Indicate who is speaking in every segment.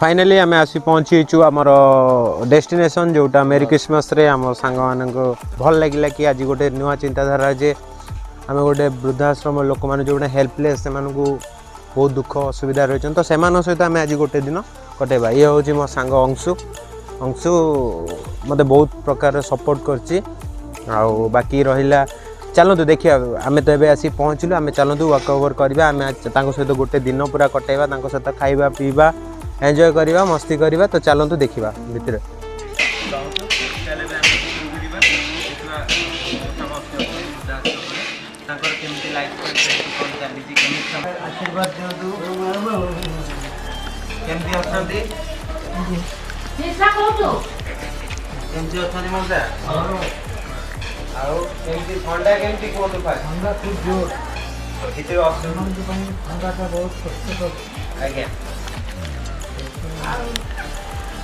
Speaker 1: Finally ଆମେ ଆସି ପହଞ୍ଚିଛୁ ଆମର ଡେଷ୍ଟିନେସନ୍, ଯେଉଁଟା ମେରି କ୍ରିସମସ୍ରେ ଆମ ସାଙ୍ଗମାନଙ୍କୁ ଭଲ ଲାଗିଲା କି ଆଜି ଗୋଟେ ନୂଆ ଚିନ୍ତାଧାରା ଯେ ଆମେ ଗୋଟେ ବୃଦ୍ଧାଶ୍ରମ ଲୋକମାନେ ଯେଉଁମାନେ ହେଲ୍ପଲେସ୍, ସେମାନଙ୍କୁ ବହୁତ ଦୁଃଖ ଅସୁବିଧା ରହିଛନ୍ତି, ତ ସେମାନଙ୍କ ସହିତ ଆମେ ଆଜି ଗୋଟେ ଦିନ କଟେଇବା। ଇଏ ହେଉଛି ମୋ ସାଙ୍ଗ ଅଂଶୁ। ଅଂଶୁ ମୋତେ ବହୁତ ପ୍ରକାର ସପୋର୍ଟ କରିଛି। ଆଉ ବାକି ରହିଲା, ଚାଲନ୍ତୁ ଦେଖିବା। ଆମେ ତ ଏବେ ଆସି ପହଞ୍ଚିଲୁ। ଆମେ ଚାଲନ୍ତୁ ୱାକ୍ ଓଭର୍ କରିବା। ଆମେ ଆଜି ତାଙ୍କ ସହିତ ଗୋଟେ ଦିନ ପୁରା କଟେଇବା, ତାଙ୍କ ସହିତ ଖାଇବା, ପିଇବା, ଏନ୍ଜୟ କରିବା, ମସ୍ତି କରିବା। ତ ଚାଲନ୍ତୁ ଦେଖିବା ଭିତରେ। ଚାଲ, ଏବେ ଆମେ ଭିତରକୁ ଯିବା, ଦେଖିବା ସମସ୍ତେ ଅଛନ୍ତି ବୃଦ୍ଧାଶ୍ରମରେ, ତାଙ୍କର କେମିତି ଲାଇଫ୍ କ'ଣ ଚାଲିଛି, କେମିତି। ଆଶୀର୍ବାଦ ଦିଅନ୍ତୁ। କେମିତି ଅଛନ୍ତି? କେମିତି ଅଛନ୍ତି ମଉସା? ଆଉ କେମିତି ଥଣ୍ଡା କେମିତି କୁହନ୍ତୁ ଫାଷ୍ଟ?
Speaker 2: ଥଣ୍ଡା ଖୁବ୍ ଜୋର।
Speaker 1: କିଛି ଅସୁବିଧା?
Speaker 2: ସେମାନଙ୍କ ପାଇଁ ଥଣ୍ଡାଟା ବହୁତ କଷ୍ଟକର।
Speaker 1: ଆଜ୍ଞା,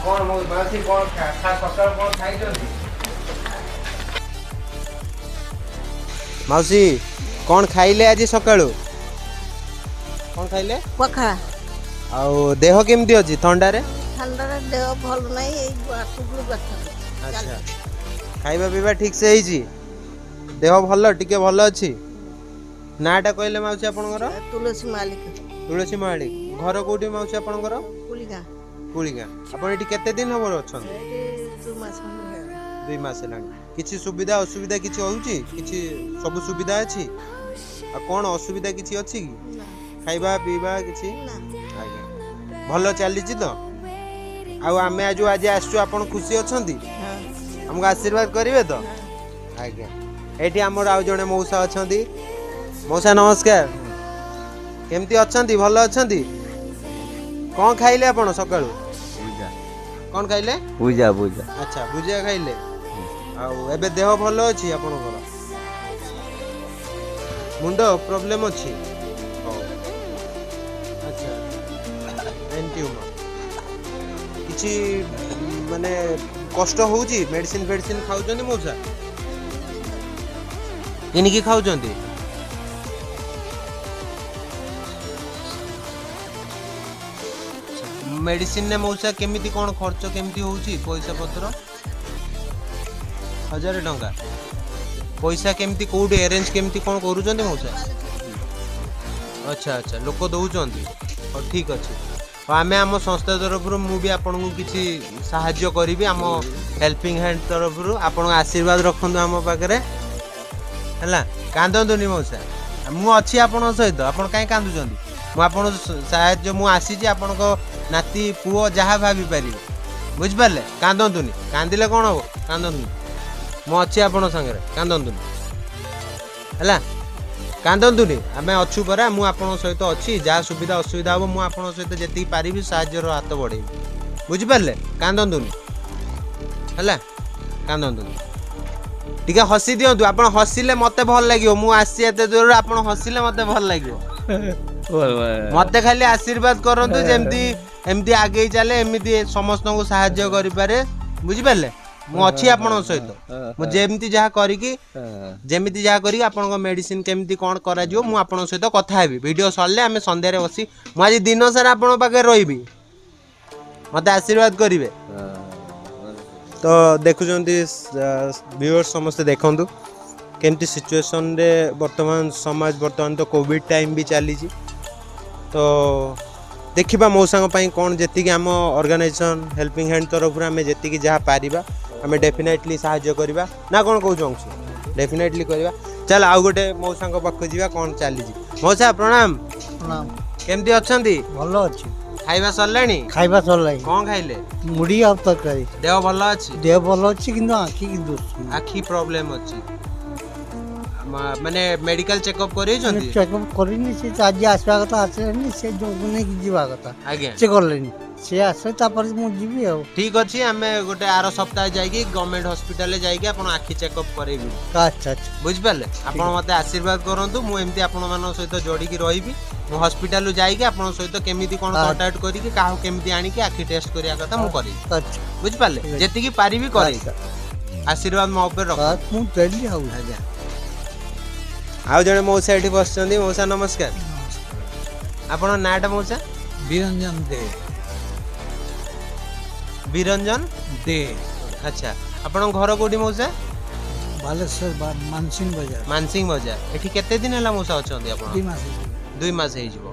Speaker 1: କ'ଣ ମୋ ମାଉସୀ, କ'ଣ ସକାଳୁ କ'ଣ ଖାଇଛନ୍ତି? ମାଉସୀ, କ'ଣ ଖାଇଲେ ଆଜି ସକାଳୁ? କ'ଣ ଖାଇଲେ?
Speaker 3: ପଖାଳ।
Speaker 1: ଆଉ ଦେହ କେମିତି ଅଛି ଥଣ୍ଡାରେ?
Speaker 3: ଥଣ୍ଡାରେ ଦେହ ଭଲ ନାହିଁ, ଏଇ ଆଠୁ ବ୍ୟଥା।
Speaker 1: ଆଚ୍ଛା, ଖାଇବା ପିଇବା ଠିକ୍ ସେ ହେଇଛି? ଦେହ ଭଲ, ଟିକେ ଭଲ ଅଛି? ନାଁଟା କହିଲେ ମାଉସୀ ଆପଣଙ୍କର?
Speaker 3: ତୁଳସୀ ମାଲିକ।
Speaker 1: ତୁଳସୀ ମହାଳିକ। ଘର କୋଉଠି ମାଉସୀ ଆପଣଙ୍କର?
Speaker 3: କୁଳିଗାଁ।
Speaker 1: କୁଳିଗାଁ। ଆପଣ ଏଠି କେତେ ଦିନ ହବ ଅଛନ୍ତି?
Speaker 3: ଏଠି 2 ମାସ ଖଣ୍ଡେ ହେଇଗଲା।
Speaker 1: 2 ମାସ ହେଲାଣି। କିଛି ସୁବିଧା ଅସୁବିଧା କିଛି ହେଉଛି? କିଛି ସବୁ ସୁବିଧା ଅଛି। ଆଉ କ'ଣ ଅସୁବିଧା କିଛି ଅଛି କି?
Speaker 3: ନା।
Speaker 1: ଖାଇବା ପିଇବା କିଛି?
Speaker 3: ନା।
Speaker 1: ଆଜ୍ଞା, ଭଲ ଚାଲିଛି ତ? ଆଉ ଆମେ ଯୋଉ ଆଜି ଆସିଛୁ, ଆପଣ ଖୁସି ଅଛନ୍ତି?
Speaker 3: ହଁ।
Speaker 1: ଆମକୁ ଆଶୀର୍ବାଦ କରିବେ ତ? ଆଜ୍ଞା। ଏଇଠି ଆମର ଆଉ ଜଣେ ମଉସା ଅଛନ୍ତି। ମଉସା, ନମସ୍କାର। କେମିତି ଅଛନ୍ତି? ଭଲ ଅଛନ୍ତି? କ'ଣ ଖାଇଲେ ଆପଣ ସକାଳୁ?
Speaker 4: ପୂଜା।
Speaker 1: କ'ଣ ଖାଇଲେ?
Speaker 4: ପୂଜା, ପୂଜା।
Speaker 1: ଆଚ୍ଛା, ଭୁଜିଆ ଖାଇଲେ। ଆଉ ଏବେ ଦେହ ଭଲ ଅଛି ଆପଣଙ୍କର? ମୁଣ୍ଡ ପ୍ରୋବ୍ଲେମ୍ ଅଛି? ହଉ, ଆଚ୍ଛା, ବ୍ରେନ୍ ଟ୍ୟୁମର୍। କିଛି ମାନେ କଷ୍ଟ ହେଉଛି? ମେଡ଼ିସିନ ଫେଡ଼ିସିନ ଖାଉଛନ୍ତି ମଉସା? କିଣିକି ଖାଉଛନ୍ତି? ମେଡ଼ିସିନରେ ମଉସା କେମିତି କ'ଣ ଖର୍ଚ୍ଚ କେମିତି ହେଉଛି ପଇସା ପତ୍ର? 1000 ଟଙ୍କା। ପଇସା କେମିତି କେଉଁଠି ଆରେଞ୍ଜ କେମିତି କ'ଣ କରୁଛନ୍ତି ମଉସା? ଆଚ୍ଛା ଆଚ୍ଛା, ଲୋକ ଦେଉଛନ୍ତି। ହଉ, ଠିକ୍ ଅଛି। ଆଉ ଆମେ ଆମ ସଂସ୍ଥା ତରଫରୁ ମୁଁ ବି ଆପଣଙ୍କୁ କିଛି ସାହାଯ୍ୟ କରିବି, ଆମ ହେଲ୍ପିଂ ହ୍ୟାଣ୍ଡ ତରଫରୁ। ଆପଣଙ୍କ ଆଶୀର୍ବାଦ ରଖନ୍ତୁ ଆମ ପାଖରେ, ହେଲା? କାନ୍ଦନ୍ତୁନି ମଉସା, ମୁଁ ଅଛି ଆପଣଙ୍କ ସହିତ। ଆପଣ କାହିଁ କାନ୍ଦୁଛନ୍ତି? ମୁଁ ଆପଣଙ୍କୁ ସାହାଯ୍ୟ, ମୁଁ ଆସିଛି, ଆପଣଙ୍କ ନାତି ପୁଅ ଯାହା ଭାବିପାରିବେ, ବୁଝିପାରିଲେ? କାନ୍ଦନ୍ତୁନି, କାନ୍ଦିଲେ କ'ଣ ହେବ? କାନ୍ଦନ୍ତୁନି, ମୁଁ ଅଛି ଆପଣଙ୍କ ସାଙ୍ଗରେ। କାନ୍ଦନ୍ତୁନି, ହେଲା? କାନ୍ଦନ୍ତୁନି, ଆମେ ଅଛୁ ପରା। ମୁଁ ଆପଣଙ୍କ ସହିତ ଅଛି। ଯାହା ସୁବିଧା ଅସୁବିଧା ହେବ, ମୁଁ ଆପଣଙ୍କ ସହିତ ଯେତିକି ପାରିବି ସାହାଯ୍ୟର ହାତ ବଢ଼େଇବି, ବୁଝିପାରିଲେ? କାନ୍ଦନ୍ତୁନି, ହେଲା? କାନ୍ଦନ୍ତୁନି, ଟିକେ ହସି ଦିଅନ୍ତୁ। ଆପଣ ହସିଲେ ମୋତେ ଭଲ ଲାଗିବ। ମୁଁ ଆସିଛି ଏତେ ଦୂରରୁ, ଆପଣ ହସିଲେ ମୋତେ ଭଲ ଲାଗିବ। ମୋତେ ଖାଲି ଆଶୀର୍ବାଦ କରନ୍ତୁ ଯେମିତି ଏମିତି ଆଗେଇ ଚାଲେ, ଏମିତି ସମସ୍ତଙ୍କୁ ସାହାଯ୍ୟ କରିପାରେ, ବୁଝିପାରିଲେ? ମୁଁ ଅଛି ଆପଣଙ୍କ ସହିତ। ମୁଁ ଯେମିତି ଯାହା କରିକି ଆପଣଙ୍କ ମେଡ଼ିସିନ କେମିତି କ'ଣ କରାଯିବ, ମୁଁ ଆପଣଙ୍କ ସହିତ କଥା ହେବି। ଭିଡ଼ିଓ ସରିଲେ ଆମେ ସନ୍ଧ୍ୟାରେ ବସି, ମୁଁ ଆଜି ଦିନ ସାରା ଆପଣଙ୍କ ପାଖରେ ରହିବି। ମୋତେ ଆଶୀର୍ବାଦ କରିବେ ତ? ଦେଖୁଛନ୍ତି ଭିଉଅର୍ସ, ସମସ୍ତେ ଦେଖନ୍ତୁ କେମିତି ସିଚୁଏସନରେ ବର୍ତ୍ତମାନ ସମାଜ। ବର୍ତ୍ତମାନ ତ କୋଭିଡ଼ ଟାଇମ୍ ବି ଚାଲିଛି। ତ ଦେଖିବା ମଉସାଙ୍କ ପାଇଁ କ'ଣ ଯେତିକି ଆମ ଅର୍ଗାନାଇଜେସନ୍ ହେଲ୍ପିଂ ହ୍ୟାଣ୍ଡ ତରଫରୁ ଆମେ ଯେତିକି ଯାହା ପାରିବା, ଆମେ ଡେଫିନେଟଲି ସାହାଯ୍ୟ କରିବା। ନା କ'ଣ କହୁଛୁ ଅଂଶୁ? ଡେଫିନେଟଲି କରିବା। ଚାଲ, ଆଉ ଗୋଟେ ମଉସାଙ୍କ ପାଖକୁ ଯିବା, କ'ଣ ଚାଲିଛି। ମଉସା, ପ୍ରଣାମ।
Speaker 2: ପ୍ରଣାମ।
Speaker 1: କେମିତି ଅଛନ୍ତି?
Speaker 2: ଭଲ ଅଛି।
Speaker 1: ଖାଇବା ସରିଲାଣି?
Speaker 2: ଖାଇବା ସରିଲାଣି।
Speaker 1: କ'ଣ ଖାଇଲେ?
Speaker 2: ମୁଢ଼ି ଆଉ ତରକାରୀ।
Speaker 1: ଦେହ ଭଲ ଅଛି?
Speaker 2: ଦେହ ଭଲ ଅଛି, କିନ୍ତୁ ଆଖି ଦୋଷ।
Speaker 1: ଆଖି ପ୍ରୋବ୍ଲେମ୍ ଅଛି। ମାନେ ମେଡିକାଲ ଚେକଅପ୍ କରେଇଛନ୍ତି?
Speaker 2: ଚେକଅପ୍ କରିନି। ସେ ତ ଆଜି ଆସିବା କଥା, ଆସିଲେନି। ସେ ଯୋଉ ନେଇକି ଯିବା କଥା,
Speaker 1: ଆଜ୍ଞା,
Speaker 2: ସେ ଗଲେନି। ସେ ଆସେ, ତାପରେ ମୁଁ ଯିବି ଆଉ।
Speaker 1: ଠିକ୍ ଅଛି, ଆମେ ଗୋଟେ ଆର ସପ୍ତାହ ଯାଇକି ଗଭର୍ଣ୍ଣମେଣ୍ଟ ହସ୍ପିଟାଲରେ ଯାଇକି ଆପଣ ଆଖି ଚେକଅପ୍ କରେଇବି।
Speaker 2: ଆଚ୍ଛା ଆଚ୍ଛା।
Speaker 1: ବୁଝିପାରିଲେ? ଆପଣ ମୋତେ ଆଶୀର୍ବାଦ କରନ୍ତୁ, ମୁଁ ଏମିତି ଆପଣମାନଙ୍କ ସହିତ ଯୋଡ଼ିକି ରହିବି। ମୁଁ ହସ୍ପିଟାଲରୁ ଯାଇକି ଆପଣଙ୍କ ସହିତ କେମିତି କ'ଣ କଣ୍ଟାକ୍ଟ କରିକି, କାହାକୁ କେମିତି ଆଣିକି ଆଖି ଟେଷ୍ଟ କରିବା କଥା ମୁଁ କରିବି। ବୁଝିପାରିଲେ?
Speaker 2: ଠିକ୍ ଅଛି।
Speaker 1: ଯେତିକି ପାରିବି କରିବି। ଆଶୀର୍ବାଦ ମୋ ଉପରେ ରଖ।
Speaker 2: ମୁଁ ଦେଲି ଆଉ।
Speaker 1: ଆଜ୍ଞା, ଆଉ ଜଣେ ମଉସା ଏଠି ବସିଛନ୍ତି। ମଉସା, ନମସ୍କାର। ଆପଣଙ୍କ ନାଁଟା ମଉସା?
Speaker 2: ବିରଞ୍ଜନ ଦେ।
Speaker 1: ବିରଞ୍ଜନ
Speaker 2: ଦେ।
Speaker 1: ଆଚ୍ଛା, ଆପଣଙ୍କ ଘର କୋଉଠି ମଉସା?
Speaker 2: ବାଲେଶ୍ୱର ମାନସିଂ ବଜାର।
Speaker 1: ମାନସିଂ ବଜାର। ଏଠି କେତେ ଦିନ ହେଲା ମଉସା ଅଛନ୍ତି ଆପଣ?
Speaker 2: 2 ମାସ ହେଇଯିବ।
Speaker 1: 2 ମାସ ହେଇଯିବ।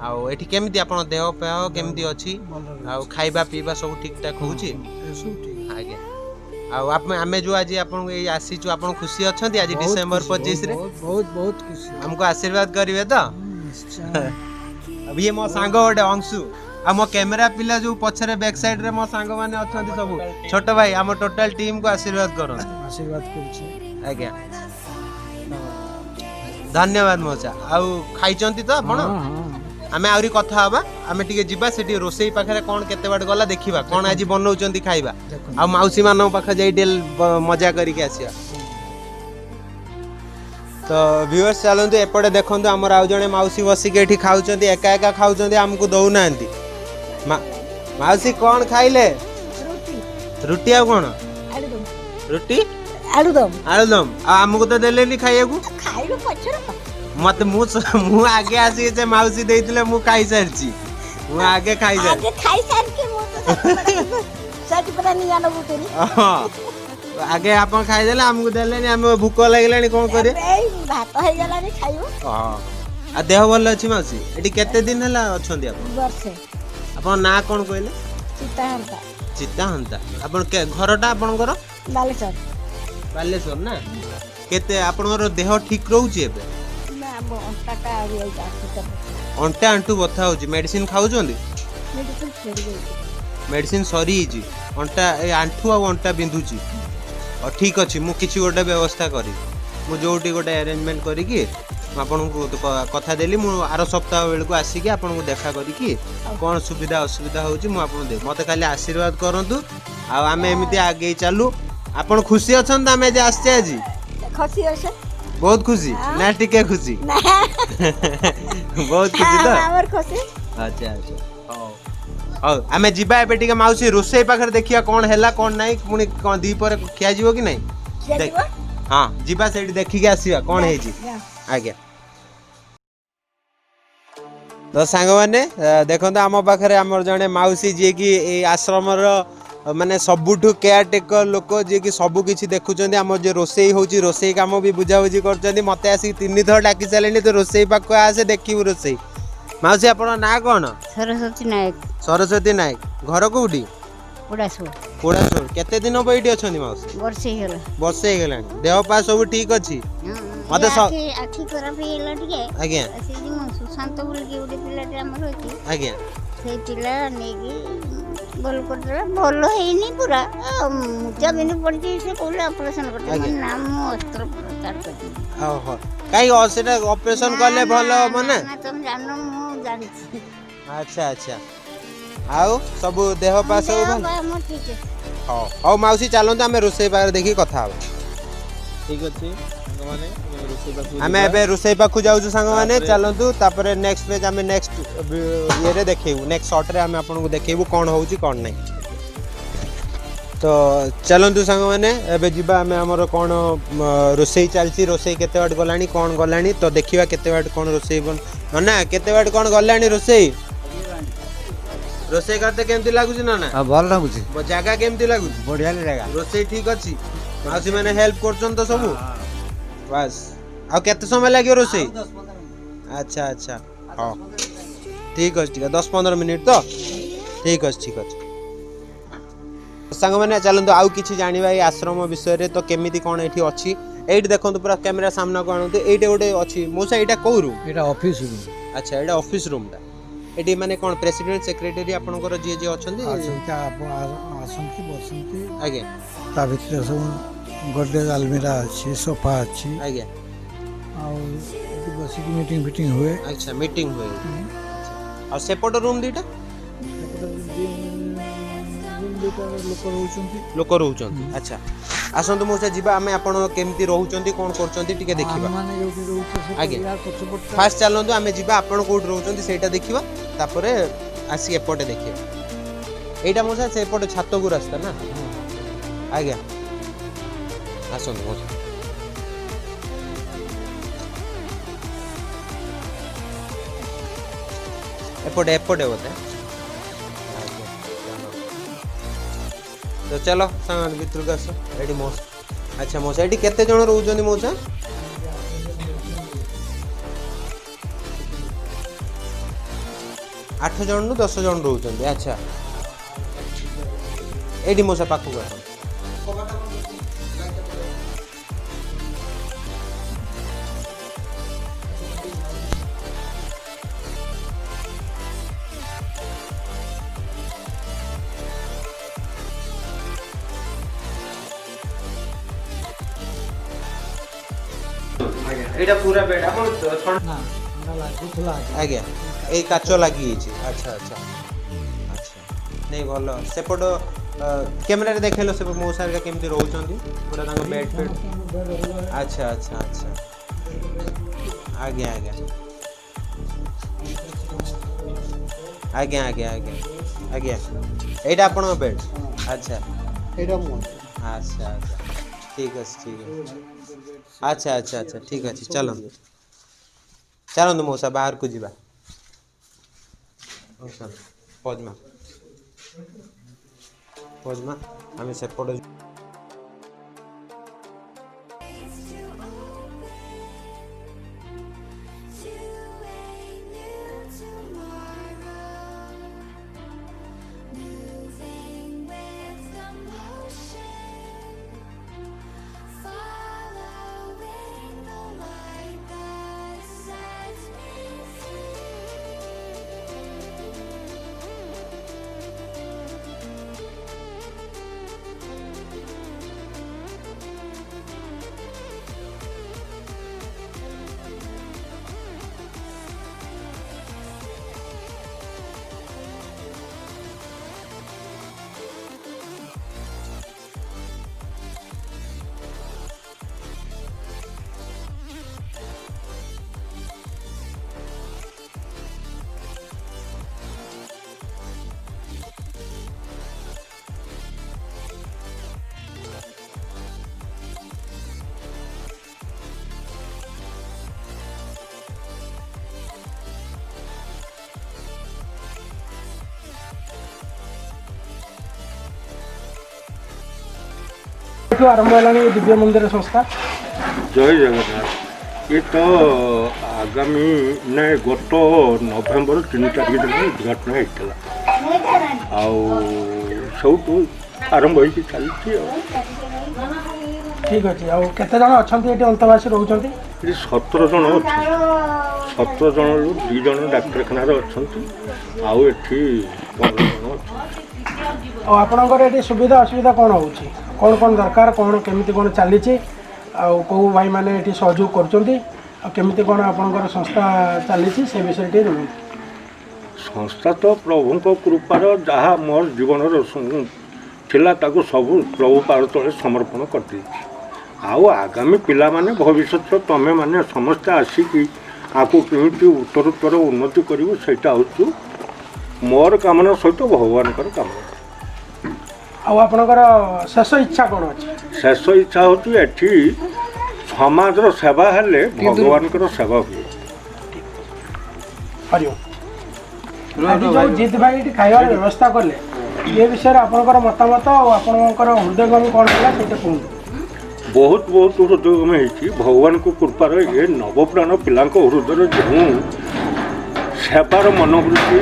Speaker 1: ଆଉ ଏଠି କେମିତି ଆପଣ ଦେହ ପେହ କେମିତି ଅଛି?
Speaker 2: ଭଲ।
Speaker 1: ଆଉ ଖାଇବା ପିଇବା ସବୁ ଠିକ ଠାକ ହଉଛି?
Speaker 2: ଏସବୁ ଠିକ।
Speaker 1: ଆଜ୍ଞା, ଆଉ ଆମେ ଯୋଉ ଆଜି ଆପଣଙ୍କୁ ଏଇ ଆସିଛୁ, ଆପଣ ଖୁସି ଅଛନ୍ତି ଆଜି
Speaker 2: ବହୁତ
Speaker 1: ଡିସେମ୍ବର
Speaker 2: ଖୁସି,
Speaker 1: 25ରେ?
Speaker 2: ବହୁତ ବହୁତ ବହୁତ ଖୁସି।
Speaker 1: ଆମକୁ ଆଶୀର୍ବାଦ କରିବେ ତ?
Speaker 2: ନିଶ୍ଚୟ।
Speaker 1: ଆଉ ଇଏ ମୋ ସାଙ୍ଗ ଗୋଟେ ଅଂଶୁ, ଆଉ ମୋ କ୍ୟାମେରା ପିଲା ଯୋଉ ପଛରେ ବ୍ୟାକ୍ ସାଇଡ୍ ରେ ମୋ ସାଙ୍ଗମାନେ ଅଛନ୍ତି ସବୁ, ଛୋଟ ଭାଇ, ଆମ ଟୋଟାଲ ଟିମ୍ କୁ ଆଶୀର୍ବାଦ କରନ୍ତୁ।
Speaker 2: ଆଶୀର୍ବାଦ କରୁଛି।
Speaker 1: ଆଜ୍ଞା, ଧନ୍ୟବାଦ ମଉସା। ଆଉ ଖାଇଛନ୍ତି ତ ଆପଣ?
Speaker 2: ହଁ।
Speaker 1: ଆମେ ଆହୁରି କଥା ହବା। ଆମେ ଟିକେ ଯିବା ସେଠି ରୋଷେଇ ପାଖରେ, କ'ଣ କେତେ ବାଟ ଗଲା ଦେଖିବା, କ'ଣ ଆଜି ବନଉଛନ୍ତି ଖାଇବା।
Speaker 2: ଦେଖନ୍ତୁ।
Speaker 1: ଆଉ ମାଉସୀ ମାନଙ୍କ ପାଖରେ ଯାଇ ଟିକେ ମଜା କରିକି ଆସିବା। ତ ଭିଉଅର୍ସ, ଚାଲନ୍ତୁ ଏପଟେ ଦେଖନ୍ତୁ, ଆମର ଆଉ ଜଣେ ମାଉସୀ ବସିକି ଏଠି ଖାଉଛନ୍ତି, ଏକା ଏକା ଖାଉଛନ୍ତି, ଆମକୁ ଦଉନାହାନ୍ତି। ମାଉସୀ, କ'ଣ ଖାଇଲେ?
Speaker 3: ରୁଟି।
Speaker 1: ରୁଟି ଆଉ କ'ଣ?
Speaker 3: ଆଳୁଦମ।
Speaker 1: ରୁଟି
Speaker 3: ଆଳୁଦମ।
Speaker 1: ଆଳୁଦମ। ଆଉ ଆମକୁ ତ ଦେଲେନି ଖାଇବାକୁ।
Speaker 3: ଖାଇବୁ ପଛରେ।
Speaker 1: ମତେ ମୁଁ ଆଗେ ଆସିକି ସେ ମାଉସୀ ଦେଇଥିଲେ, ମୁଁ ଖାଇସାରିଛି। ମୁଁ ଆଗେ ଖାଇସାରିଛି।
Speaker 3: ଆଗେ ଖାଇସାରିକି ମୁଁ ତ ସେଠି ପରା ନିଆଁ ଲଗାଉଥିଲି।
Speaker 1: ହଁ, ଆଗେ ଆପଣ ଖାଇଦେଲେ, ଆମକୁ ଦେଲେନି। ଆମେ ଭୋକ ଲାଗିଲାଣି, କ'ଣ କରିବା?
Speaker 3: ଏଇ ଭାତ ହେଇଗଲାଣି, ଖାଇବୁ।
Speaker 1: ହଁ, ଆଉ ଦେହ ଭଲ ଅଛି ମାଉସୀ? ଏଠି କେତେ ଦିନ ହେଲା ଅଛନ୍ତି ଆପଣ?
Speaker 3: ବର୍ଷେ।
Speaker 1: ଆପଣଙ୍କ ନାଁ କ'ଣ କହିଲେ?
Speaker 3: ଚିତାହନ୍ତା।
Speaker 1: ଚିତାହନ୍ତା। ଆପଣ ଘରଟା ଆପଣଙ୍କର?
Speaker 3: ବାଲେଶ୍ୱର।
Speaker 1: ବାଲେଶ୍ୱର ନା? କେତେ ଆପଣଙ୍କର ଦେହ ଠିକ ରହୁଛି ଏବେ?
Speaker 3: ନା, ଆମ ଅଣ୍ଟାଟା ଆଉ ଏଇ ଆଣ୍ଠୁଟା।
Speaker 1: ଅଣ୍ଟା ଆଣ୍ଠୁ ବଥା ହଉଛି। ମେଡିସିନ ଖାଉଛନ୍ତି?
Speaker 3: ମେଡ଼ିସିନ ସରିଯାଇଛି।
Speaker 1: ମେଡିସିନ ସରିଯାଇଛି। ଅଣ୍ଟା, ଏ ଆଣ୍ଠୁ ଆଉ ଅଣ୍ଟା ବିନ୍ଧୁଛି। ହଉ, ଠିକ ଅଛି, ମୁଁ କିଛି ଗୋଟେ ବ୍ୟବସ୍ଥା କରିବି। ମୁଁ ଯୋଉଠି ଗୋଟେ ଆରେଞ୍ଜମେଣ୍ଟ କରିକି ମୁଁ ଆପଣଙ୍କୁ କଥା ଦେଲି, ମୁଁ ଆର ସପ୍ତାହ ବେଳକୁ ଆସିକି ଆପଣଙ୍କୁ ଦେଖା କରିକି କ'ଣ ସୁବିଧା ଅସୁବିଧା ହେଉଛି ମୁଁ ଆପଣଙ୍କୁ ଦେବି। ମୋତେ ଖାଲି ଆଶୀର୍ବାଦ କରନ୍ତୁ ଆଉ ଆମେ ଏମିତି ଆଗେଇ ଚାଲୁ। ଆପଣ ଖୁସି ଅଛନ୍ତି ତ ଆମେ ଆଜି ଆସିଛେ ଆଜି?
Speaker 3: ଖୁସି ଅଛେ।
Speaker 1: ବହୁତ ଖୁସି ନା ଟିକେ ଖୁସି?
Speaker 3: ନା।
Speaker 1: ବହୁତ ଖୁସି ତ?
Speaker 3: ଆମର ଖୁସି।
Speaker 1: ଆଚ୍ଛା, ହଉ ହଉ, ଆମେ ଯିବା ଏବେ ଟିକେ ମାଉସୀ ରୋଷେଇ ପାଖରେ, ଦେଖିବା କ'ଣ ହେଲା କ'ଣ ନାହିଁ। ପୁଣି କ'ଣ ଦ୍ୱିପହରେ ଖିଆଯିବ କି ନାହିଁ?
Speaker 3: ଖିଆଯିବ।
Speaker 1: ହଁ, ଯିବା ସେଇଠି ଦେଖିକି ଆସିବା କ'ଣ ହେଇଛି। ଆଜ୍ଞା। ତ ସାଙ୍ଗମାନେ, ଦେଖନ୍ତୁ, ଆମ ପାଖରେ ଆମର ଜଣେ ମାଉସୀ, ଯିଏକି ଏଇ ଆଶ୍ରମର ମାନେ ସବୁଠୁ କେୟାର ଟେକର ଲୋକ, ଯିଏକି ସବୁ କିଛି ଦେଖୁଛନ୍ତି। ଆମର ଯେ ରୋଷେଇ ହେଉଛି, ରୋଷେଇ କାମ ବି ବୁଝାବୁଝି କରୁଛନ୍ତି। ମୋତେ ଆସିକି ତିନି ଥର ଡାକି ସାରିଲେଣି, ତୁ ରୋଷେଇ ପାଖକୁ ଆସେ, ଦେଖିବୁ ରୋଷେଇ। ମାଉସୀ, ଆପଣଙ୍କ ନାଁ କ'ଣ?
Speaker 4: ସରସ୍ୱତୀ ନାୟକ।
Speaker 1: ସରସ୍ୱତୀ ନାୟକ। ଘର କୋଉଠି?
Speaker 4: ପୋଡ଼ାସୁଆ।
Speaker 1: ପୋଡ଼ାସୁର। କେତେ ଦିନ ହବ ଏଇଠି ଅଛନ୍ତି ମାଉସୀ?
Speaker 4: ବର୍ଷେ ହେଇଗଲା।
Speaker 1: ବର୍ଷେ ହେଇଗଲାଣି। ଦେହ ପା ସବୁ ଠିକ ଅଛି? ମତେ
Speaker 4: ଆଖି ଆଖି ଖରାପ ହେଇଗଲା ଟିକେ। ସେ ଯୋଉ ସୁଶାନ୍ତ ବୋଲିକି ଗୋଟେ ପିଲାଟେ ଆମର ଅଛି, ସେଇ ପିଲା ନେଇକି ଭଲ କରିଦେଲା। ଭଲ ହେଇନି ପୁରା, ମୁଚା ବିନ୍ଧୁ ପଡ଼ିଛି। ସେ କହିଲେ ଅପରେସନ କରିଦେବେ। ନା, ମୁଁ ଅସ୍ତ୍ରୋପଚାର କରିଦେବି।
Speaker 1: ଓହୋ, କାହିଁକି ସେଟା ଅପରେସନ କଲେ ଭଲ ହବ ନା?
Speaker 4: ନା, ତମେ ଜାଣିନ, ମୁଁ ଜାଣିଛି।
Speaker 1: ଆଚ୍ଛା, ଆଉ ସବୁ ଦେହ ପା ସବୁ
Speaker 4: ଦେହ
Speaker 1: ଭଲ?
Speaker 4: ପା ମୋର ଠିକ ଅଛି।
Speaker 1: ହଉ ହଉ ମାଉସୀ, ଚାଲନ୍ତୁ ଆମେ ରୋଷେଇ ପାଖରେ ଦେଖିକି କଥା ହବା।
Speaker 5: ଠିକ ଅଛି ସାଙ୍ଗମାନେ, ଆମେ ରୋଷେଇ ପାଖକୁ
Speaker 1: ଆମେ
Speaker 5: ଯିବା।
Speaker 1: ଏବେ ରୋଷେଇ ପାଖକୁ ଯାଉଛୁ ସାଙ୍ଗମାନେ।
Speaker 5: ତାପରେ
Speaker 1: ଚାଲନ୍ତୁ, ତାପରେ ନେକ୍ସଟ ପେଜ୍ ଆମେ ନେକ୍ସଟ ଇଏରେ ଦେଖେଇବୁ, ନେକ୍ସଟ ସର୍ଟରେ ଆମେ ଆପଣଙ୍କୁ ଦେଖେଇବୁ କ'ଣ ହେଉଛି କ'ଣ ନାହିଁ। ତ ଚାଲନ୍ତୁ ସାଙ୍ଗମାନେ, ଏବେ ଯିବା ଆମେ। ଆମର କ'ଣ ରୋଷେଇ ଚାଲିଛି, ରୋଷେଇ କେତେ ବାଟ ଗଲାଣି କ'ଣ ଗଲାଣି, ତ ଦେଖିବା କେତେ ବାଟ କ'ଣ ରୋଷେଇ ନନା, କେତେ ବାଟ କ'ଣ ଗଲାଣି ରୋଷେଇ? ରୋଷେଇ କରତେ କେମିତି ଲାଗୁଛି ନନା?
Speaker 2: ଭଲ ଲାଗୁଛି।
Speaker 1: ଜାଗା କେମିତି ଲାଗୁଛି?
Speaker 2: ବଢିଆ ଜାଗା।
Speaker 1: ରୋଷେଇ ଠିକ ଅଛି? ମାଉସୀ ମାନେ ହେଲ୍ପ କରୁଛନ୍ତି ତ ସବୁ? ବାସ୍, ଆଉ କେତେ ସମୟ ଲାଗିବ ରୋଷେଇ? ଆଚ୍ଛା, ହଉ, ଠିକ ଅଛି, ଠିକ ଅଛି। 10-15 ମିନିଟ୍ ତ? ଠିକ ଅଛି, ଠିକ ଅଛି। ସାଙ୍ଗମାନେ, ଚାଲନ୍ତୁ ଆଉ କିଛି ଜାଣିବା ଏଇ ଆଶ୍ରମ ବିଷୟରେ। ତ କେମିତି କ'ଣ ଏଠି ଅଛି, ଏଇଠି ଦେଖନ୍ତୁ, ପୁରା କ୍ୟାମେରା ସାମ୍ନାକୁ ଆଣନ୍ତୁ। ଏଇଠି ଗୋଟେ ଅଛି ମଉସା, ଏଇଟା କୋଉ ରୁମ୍?
Speaker 2: ଏଇଟା ଅଫିସ ରୁମ୍।
Speaker 1: ଆଚ୍ଛା, ଏଇଟା ଅଫିସ ରୁମ୍ଟା। ଏଠି ମାନେ କ'ଣ ପ୍ରେସିଡେଣ୍ଟ, ସେକ୍ରେଟାରୀ ଆପଣଙ୍କର ଯିଏ ଯିଏ ଅଛନ୍ତି?
Speaker 2: ଆସନ୍ତି, ଆସନ୍ତି, ବସନ୍ତି। ତା ଭିତରେ ସବୁ ଗଡରେଜ ଆଲମିରା ଅଛି, ସୋଫା ଅଛି। ଆଉ ଏଠି ବସିକି ମିଟିଂ ଫିଟିଂ ହୁଏ।
Speaker 1: ଆଚ୍ଛା, ମିଟିଂ ହୁଏ। ଆଉ ସେପଟ ରୁମ୍ ଦୁଇଟା?
Speaker 2: ସେପଟେ ରୁମ୍ ଦୁଇଟାରେ ଲୋକ ରହୁଛନ୍ତି।
Speaker 1: ଲୋକ ରହୁଛନ୍ତି। ଆଚ୍ଛା, ଆସନ୍ତୁ ମଉସା, ଯିବା ଆମେ। ଆପଣ କେମିତି ରହୁଛନ୍ତି କ'ଣ କରୁଛନ୍ତି ଟିକେ ଦେଖିବା।
Speaker 2: ଆମେମାନେ ଯୋଉଠି ରହୁଛୁ ସେ ୟା ପଛପଟଟା।
Speaker 1: ଫାଷ୍ଟ ଚାଲନ୍ତୁ ଆମେ ଯିବା, ଆପଣ କୋଉଠି ରହୁଛନ୍ତି ସେଇଟା ଦେଖିବା, ତାପରେ ଆସିକି ଏପଟେ ଦେଖିବା। ଏଇଟା ମଉସା ସେପଟେ ଛାତକୁ ରାସ୍ତା ନା? ଆଜ୍ଞା, ଆସନ୍ତୁ ମଉସା। ଏପଟେ ଏପଟେ ବୋଧେ। ଆଜ୍ଞା, ଚାଲ। ତ ଚାଲ ସାଙ୍ଗମାନେ, ଭିତରକୁ ଆସ। ଏଠି ମଉସା, ଆଚ୍ଛା ମଉସା, ଏଠି କେତେ ଜଣ ରହୁଛନ୍ତି ମଉସା? 8 ଜଣରୁ 10 ଜଣ ରହୁଛନ୍ତି। ଆଚ୍ଛା, ଏଇଠି ମଉସା ପାଖକୁ ଆସ। ଏଇଟା ପୁରା ବେଡ୍ ଆପଣ
Speaker 2: ନା, ଥଣ୍ଡା ଲାଗୁଥିଲା।
Speaker 1: ଆଜ୍ଞା, ଏଇ କାଚ ଲାଗିଯାଇଛି। ଆଚ୍ଛା ଆଚ୍ଛା ଆଚ୍ଛା, ନାଇଁ ଭଲ। ସେପଟ କ୍ୟାମେରାରେ ଦେଖେଇଲ, ସେ ମଉସା ହେରିକା କେମିତି ରହୁଛନ୍ତି ପୁରା ତାଙ୍କ ବେଡ୍ ଫେଡ୍। ଆଚ୍ଛା ଆଚ୍ଛା ଆଚ୍ଛା, ଆଜ୍ଞା ଆଜ୍ଞା ଆଜ୍ଞା ଆଜ୍ଞା ଆଜ୍ଞା ଆଜ୍ଞା। ଏଇଟା ଆପଣଙ୍କ ବେଡ୍? ଆଚ୍ଛା।
Speaker 2: ଏଇଟା ମୁଁ।
Speaker 1: ଆଚ୍ଛା ଆଚ୍ଛା, ଠିକ୍ ଅଛି, ଠିକ୍ ଅଛି। ଆଚ୍ଛା ଆଚ୍ଛା ଆଚ୍ଛା, ଠିକ୍ ଅଛି। ଚାଲନ୍ତୁ ଚାଲନ୍ତୁ ମଉସା, ବାହାରକୁ ଯିବା। ମଉସା ପଜମା ପଜମା, ଆମେ ସେପଟ
Speaker 6: ଏଠୁ ଆରମ୍ଭ ହେଲାଣି ଦିବ୍ୟ ମନ୍ଦିର ସଂସ୍ଥା?
Speaker 7: ଜୟ ଜଗନ୍ନାଥ। ଏ ତ ଆଗାମୀ ନାଇଁ, ଗତ ନଭେମ୍ବର 3 ତାରିଖ ଦିନ ଉଦ୍ଘାଟନ ହେଇଥିଲା, ଆଉ ସବୁଠୁ ଆରମ୍ଭ ହେଇକି ଚାଲିଛି। ଆଉ
Speaker 6: ଠିକ୍ ଅଛି। ଆଉ କେତେ ଜଣ ଅଛନ୍ତି ଏଠି ଅନ୍ତେବାସୀ ରହୁଛନ୍ତି?
Speaker 7: ଏଠି 17 ଜଣ ଅଛନ୍ତି। 17 ଜଣରୁ 2 ଜଣ ଡାକ୍ତରଖାନାରେ ଅଛନ୍ତି, ଆଉ ଏଠି 15 ଜଣ ଅଛନ୍ତି।
Speaker 6: ଆଉ ଆପଣଙ୍କର ଏଠି ସୁବିଧା ଅସୁବିଧା କ'ଣ ହେଉଛି, କ'ଣ କ'ଣ ଦରକାର, କ'ଣ କେମିତି କ'ଣ ଚାଲିଛି, ଆଉ କେଉଁ ଭାଇମାନେ ଏଠି ସହଯୋଗ କରୁଛନ୍ତି, ଆଉ କେମିତି କ'ଣ ଆପଣଙ୍କର ସଂସ୍ଥା ଚାଲିଛି, ସେ ବିଷୟରେ ଟିକେ ଜଣାନ୍ତୁ।
Speaker 7: ସଂସ୍ଥା ତ ପ୍ରଭୁଙ୍କ କୃପାର ଯାହା ମୋର ଜୀବନର ଥିଲା ତାକୁ ସବୁ ପ୍ରଭୁ ପାଦ ତଳେ ସମର୍ପଣ କରିଦେଇଛି। ଆଉ ଆଗାମୀ ପିଲାମାନେ, ଭବିଷ୍ୟତ ତମେମାନେ ସମସ୍ତେ ଆସିକି ଆକୁ କେମିତି ଉତ୍ତରୋତ୍ତର ଉନ୍ନତି କରିବୁ, ସେଇଟା ହେଉଛି ମୋର କାମନା ସହିତ ଭଗବାନଙ୍କର କାମନା।
Speaker 6: ଆଉ ଆପଣଙ୍କର ଶେଷ ଇଚ୍ଛା କ'ଣ ଅଛି?
Speaker 7: ଶେଷ ଇଚ୍ଛା ହେଉଛି ଏଠି ସମାଜର ସେବା ହେଲେ ଭଗବାନଙ୍କର ସେବା ହୁଏ।
Speaker 6: ହରିଓମ। ଆଜି ଯେଉଁ ଜିତ୍ ଭାଇ ଏଠି ଖାଇବାର ବ୍ୟବସ୍ଥା କଲେ, ଏ ବିଷୟରେ ଆପଣଙ୍କର ମତାମତ ଆଉ ଆପଣଙ୍କର ହୃଦୟଙ୍ଗମ କ'ଣ ହେଲା ସେଇଟା କୁହନ୍ତୁ।
Speaker 7: ବହୁତ ବହୁତ ହୃଦୟଙ୍ଗମ ହେଇଛି। ଭଗବାନଙ୍କ କୃପାର ଏ ନବପ୍ରାଣ ପିଲାଙ୍କ ହୃଦୟରେ ଯେଉଁ ସେବାର ମନୋବୃତ୍ତି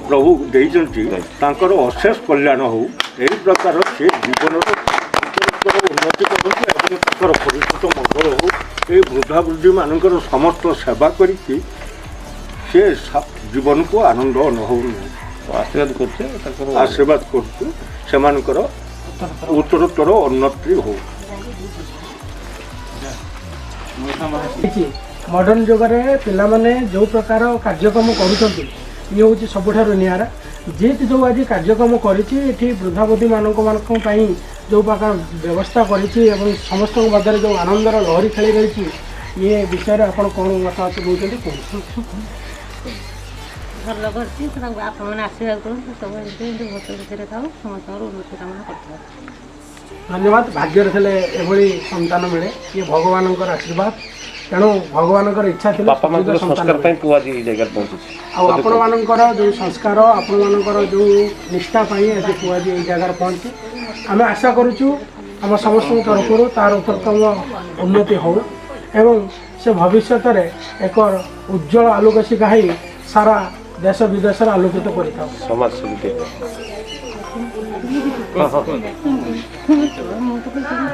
Speaker 7: ପ୍ରଭୁ ଦେଇଛନ୍ତି, ତାଙ୍କର ଅଶେଷ କଲ୍ୟାଣ ହଉ। ଏହି ପ୍ରକାର ସେ ଜୀବନର ଉତ୍ତରୋତ୍ତର ଉନ୍ନତି କରନ୍ତୁ ଏବଂ ତାଙ୍କର ଭବିଷ୍ୟତ ମଙ୍ଗଳ ହଉ। ଏଇ ବୃଦ୍ଧାବୃଦ୍ଧିମାନଙ୍କର ସମସ୍ତ ସେବା କରିକି ସେ ଜୀବନକୁ ଆନନ୍ଦ ଅନୁଭବ ନିଅନ୍ତୁ।
Speaker 5: ଆଶୀର୍ବାଦ କରୁଛେ ତାଙ୍କର,
Speaker 7: ଆଶୀର୍ବାଦ କରୁଛୁ ସେମାନଙ୍କର ଉତ୍ତରୋତ୍ତର ଉନ୍ନତି ହଉ।
Speaker 6: ମଡ଼ର୍ଣ୍ଣ ଯୁଗରେ ପିଲାମାନେ ଯେଉଁ ପ୍ରକାର କାର୍ଯ୍ୟକ୍ରମ କରୁଛନ୍ତି, ଇଏ ହେଉଛି ସବୁଠାରୁ ନିଆରା। ଜିତ୍ ଯେଉଁ ଆଜି କାର୍ଯ୍ୟକ୍ରମ କରିଛି ଏଠି ବୃଦ୍ଧାବୃଦ୍ଧିମାନଙ୍କ ମାନଙ୍କ ପାଇଁ ଯେଉଁ ପ୍ରକାର ବ୍ୟବସ୍ଥା କରିଛି ଏବଂ ସମସ୍ତଙ୍କ ମଧ୍ୟରେ ଯେଉଁ ଆନନ୍ଦର ଲହରୀ ଖେଳି ରହିଛି, ଇଏ ବିଷୟରେ ଆପଣ କ'ଣ ମତାମତ ଦେଉଛନ୍ତି କୁହନ୍ତୁ।
Speaker 8: ଭଲ କରିଛି ତାଙ୍କୁ, ଆପଣମାନେ ଆଶୀର୍ବାଦ କରନ୍ତୁ, ସବୁ ଏମିତି ଏମିତି ଭୋଟ ଭିତରେ ଥାଉ, ସମସ୍ତଙ୍କର ଉନ୍ନତି କାମନା କରିଥାଉ।
Speaker 6: ଧନ୍ୟବାଦ। ଭାଗ୍ୟରେ ଥିଲେ ଏଭଳି ସନ୍ତାନ ମିଳେ। ଇଏ ଭଗବାନଙ୍କର ଆଶୀର୍ବାଦ। ତେଣୁ ଭଗବାନଙ୍କର ଇଚ୍ଛା ଥିଲା
Speaker 9: ବାପା ମାଙ୍କର
Speaker 6: ସୁଯୋଗ୍ୟ ସନ୍ତାନ
Speaker 9: ସଂସ୍କାର
Speaker 6: ମିଳେ।
Speaker 9: ପାଇଁ ପୁଅ ଆଜି ଏଇ ଜାଗାରେ ପହଞ୍ଚିଛି।
Speaker 6: ଆଉ ଆପଣମାନଙ୍କର ଯେଉଁ ସଂସ୍କାର, ଆପଣମାନଙ୍କର ଯେଉଁ ନିଷ୍ଠା ପାଇଁ ଆଜି ପୁଅ ଆଜି ଏଇ ଜାଗାରେ ପହଞ୍ଚି, ଆମେ ଆଶା କରୁଛୁ ଆମ ସମସ୍ତଙ୍କ ତରଫରୁ ତାର ଉତ୍ତରୋତ୍ତମ ଉନ୍ନତି ହେଉ ଏବଂ ସେ ଭବିଷ୍ୟତରେ ଏକ ଉଜ୍ଜଳ ଆଲୋକ ଶିଖା ହେଇ ସାରା ଦେଶ ବିଦେଶରେ ଆଲୋକିତ କରିଥାଉ।
Speaker 9: ସମାଜ ସେବୀ।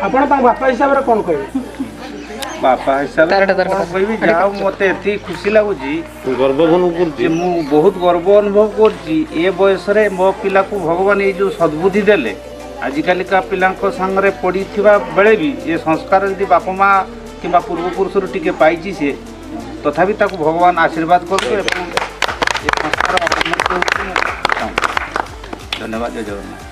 Speaker 6: ଆପଣ ତାଙ୍କ ବାପା ହିସାବରେ କ'ଣ କହିବେ?
Speaker 10: ବାପା ହିସାବରେ କଣ କହିବି? ଯାହା ହଉ, ମୋତେ ଏତିକି ଖୁସି ଲାଗୁଛି,
Speaker 9: ଗର୍ବ ଅନୁଭବ କରୁଛି
Speaker 10: ଯେ ମୁଁ ବହୁତ ଗର୍ବ ଅନୁଭବ କରୁଛି। ଏ ବୟସରେ ମୋ ପିଲାକୁ ଭଗବାନ ଏଇ ଯେଉଁ ସଦ୍ବୁଦ୍ଧି ଦେଲେ, ଆଜିକାଲିକା ପିଲାଙ୍କ ସାଙ୍ଗରେ ପଡ଼ିଥିବା ବେଳେ ବି ଏ ସଂସ୍କାର ଯଦି ବାପା ମା କିମ୍ବା ପୂର୍ବପୁରୁଷରୁ ଟିକେ ପାଇଛି ସିଏ, ତଥାପି ତାକୁ ଭଗବାନ ଆଶୀର୍ବାଦ କରନ୍ତୁ ଏବଂ ଏ ସଂସ୍କାର ଉନ୍ନତି ହେଉଛି ମୁଁ ଚାହୁଁଛି। ଧନ୍ୟବାଦ, ଜୟ ଜଗନ୍ନାଥ।